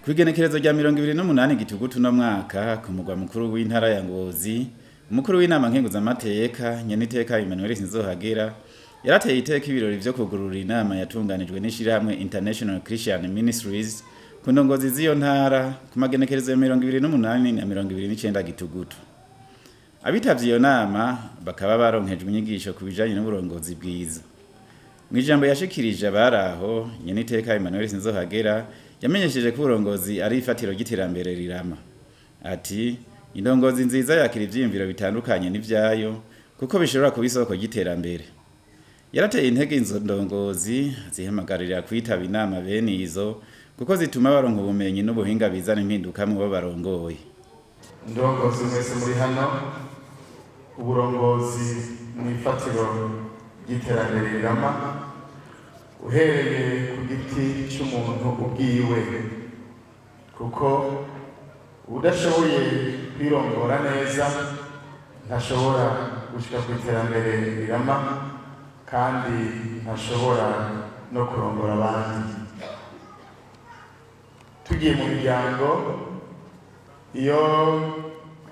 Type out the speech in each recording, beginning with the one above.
Kw'igenekerezo rya 28 Gitugutu no mwaka, ku mugwa mukuru w'intara ya Ngozi, umukuru w'inama nkenguzamateka, nyeniteka Emmanuel Sinzohagera, yarateye iteka ibirori vyo kugurura inama yatunganijwe n'ishirahamwe International Christian Ministries ku ndongozi z'iyo ntara ku magenekerezo ya 28 na 29 Gitugutu. Abitavye iyo nama bakaba baronkejwe inyigisho ku bijanye n'uburongozi bwiza. Mw'ijambo yashikirije abari aho, nyeniteka Emmanuel Sinzohagera yamenyesheje ko uburongozi ari ifatiro ry'iterambere rirama. Ati: "Indongozi nziza yakira ivyiyumviro bitandukanye n'ivyayo, kuko bishobora kuba isoko ry'iterambere." Yarateye intege izo ndongozi, zihamagarira kwitaba inama bene izo, kuko zituma baronka ubumenyi n'ubuhinga bizana impinduka mu bo barongoye. Ndongozi mwese muri hano, uburongozi mu ifatiro ry'iterambere rirama, uhereye ku giti cy'umuntu ubwiwe, kuko udashoboye kwirongora neza ntashobora gushika ku iterambere rirama, kandi ntashobora no kurongora abandi. Tugiye mu miryango, iyo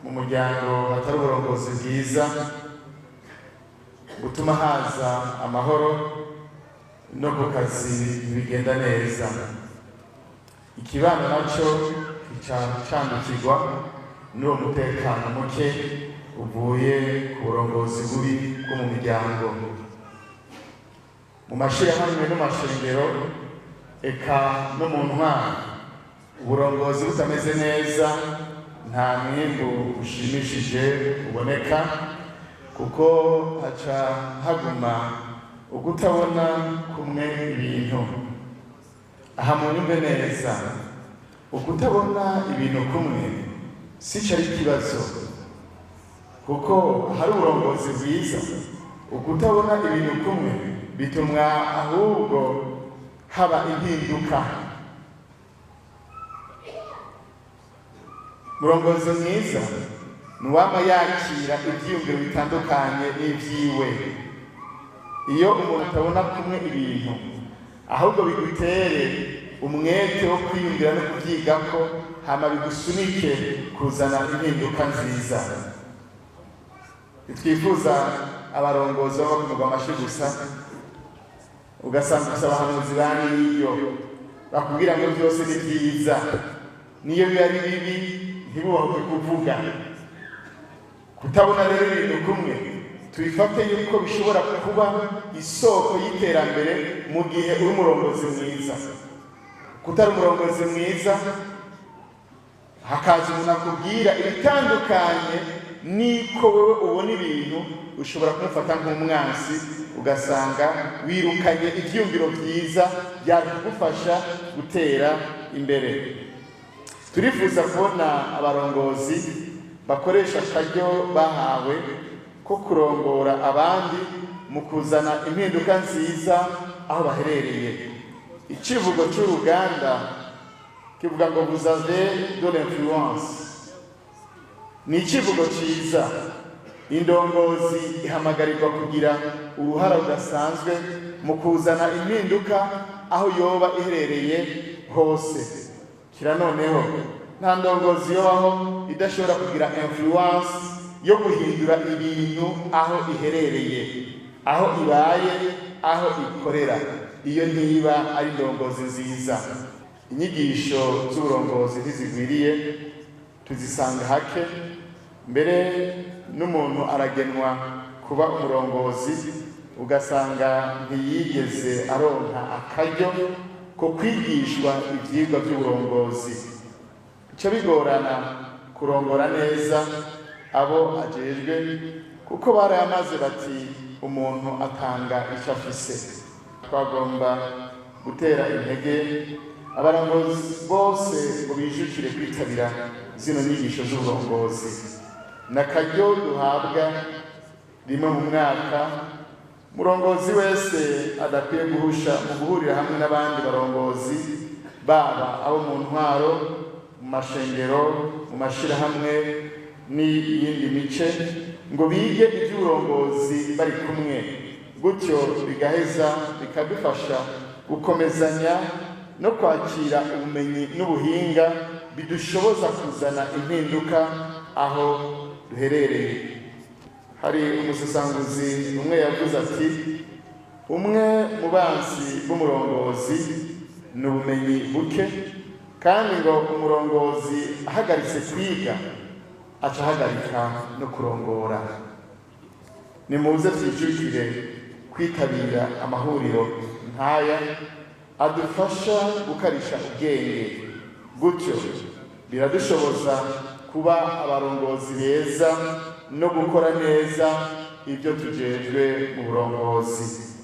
mu muryango hatari uburongozi bwiza butuma haza amahoro, no ku kazi bigenda neza. Ikibano nacyo kica candukirwa n'uwo mutekano muke uvuye ku burongozi bubi bwo mu miryango. Mu mashirahamwe no mu mashengero, eka no mu ntwaro, uburongozi butameze neza nta mwimbu ushimishije uboneka, kuko haca haguma ugutabona kumwe ibintu. Aha munyumve neza, ukutabona ibintu kumwe si cyo ari ikibazo, kuko hari uburongozi bwiza. Ukutabona ibintu kumwe bituma ahubwo haba impinduka. Murongozi mwiza ni uwama yakira ivyiyumviro bitandukanye n'ivyiwe. Iyo umuntu atabona kumwe ibintu, ahubwo bigutere umwete wo kwiyumvira no kuvyigako, hama bigusunike kuzana impinduka nziza. Ntitwifuza abarongozi baba bakomerwa amashi gusa, ugasanga gusa abahanuzi ba niyo bakubwira ngo byose ni byiza, niyo biba ari bibi ntibubahuke kuvuga. Kutabona rero ibintu kumwe tubifate yuko bishobora kuba isoko y'iterambere mu gihe uri umurongozi mwiza. Kutari umurongozi mwiza, hakaza umuntu akubwira ibitandukanye niko wewe ubona ibintu, ushobora kumufata nk'umwansi, ugasanga wirukanye ivyiyumviro vyiza byakugufasha gutera imbere. Turifuza kubona abarongozi bakoresha akaryo bahawe ko kurongora abandi mu kuzana impinduka nziza aho baherereye. Icivugo c'uruganda kivuga ngo "Vous avez de l'influence". Ni icivugo ciza. Indongozi ihamagarirwa kugira uruhara rudasanzwe mu kuzana impinduka aho yoba iherereye hose. Kira noneho nta ndongozi yobaho idashobora kugira influence yo guhindura ibintu aho iherereye, aho ibaye, aho ikorera. Iyo ntiba ari indongozi nziza. Inyigisho z'uburongozi ntizigwiriye, tuzisanga hake. Mbere n'umuntu aragenwa kuba umurongozi, ugasanga ntiyigeze aronka akaryo ko kwigishwa ivyigwa by'uburongozi. Ico bigorana kurongora neza abo ajejwe, kuko barayamaze bati: "Umuntu atanga icyo afise." Twagomba gutera intege abarongozi bose ngo bijukire kwitabira zino nyigisho z'uburongozi. Ni akaryo duhabwa rimwe mu mwaka, umurongozi wese adakwiye guhusha mu guhurira hamwe n'abandi barongozi, baba abo mu ntwaro, mu mashengero, mu mashirahamwe n'iyindi mice, ngo bige iby'uburongozi bari kumwe. Gutyo bigaheza bikadufasha gukomezanya. No kwakira ubumenyi n'ubuhinga bidushoboza kuzana impinduka aho duherereye. Hari umusesanguzi umwe yavuze ati: "Umwe mu bansi b'umurongozi ni ubumenyi buke." Kandi ngo umurongozi ahagaritse kwiga, aca ahagarika no kurongora. Nimuze twijukire kwitabira amahuriro nk'aya adufasha gukarisha ubwenge. Gutyo biradushoboza kuba abarongozi beza no gukora neza ibyo tujejwe mu burongozi.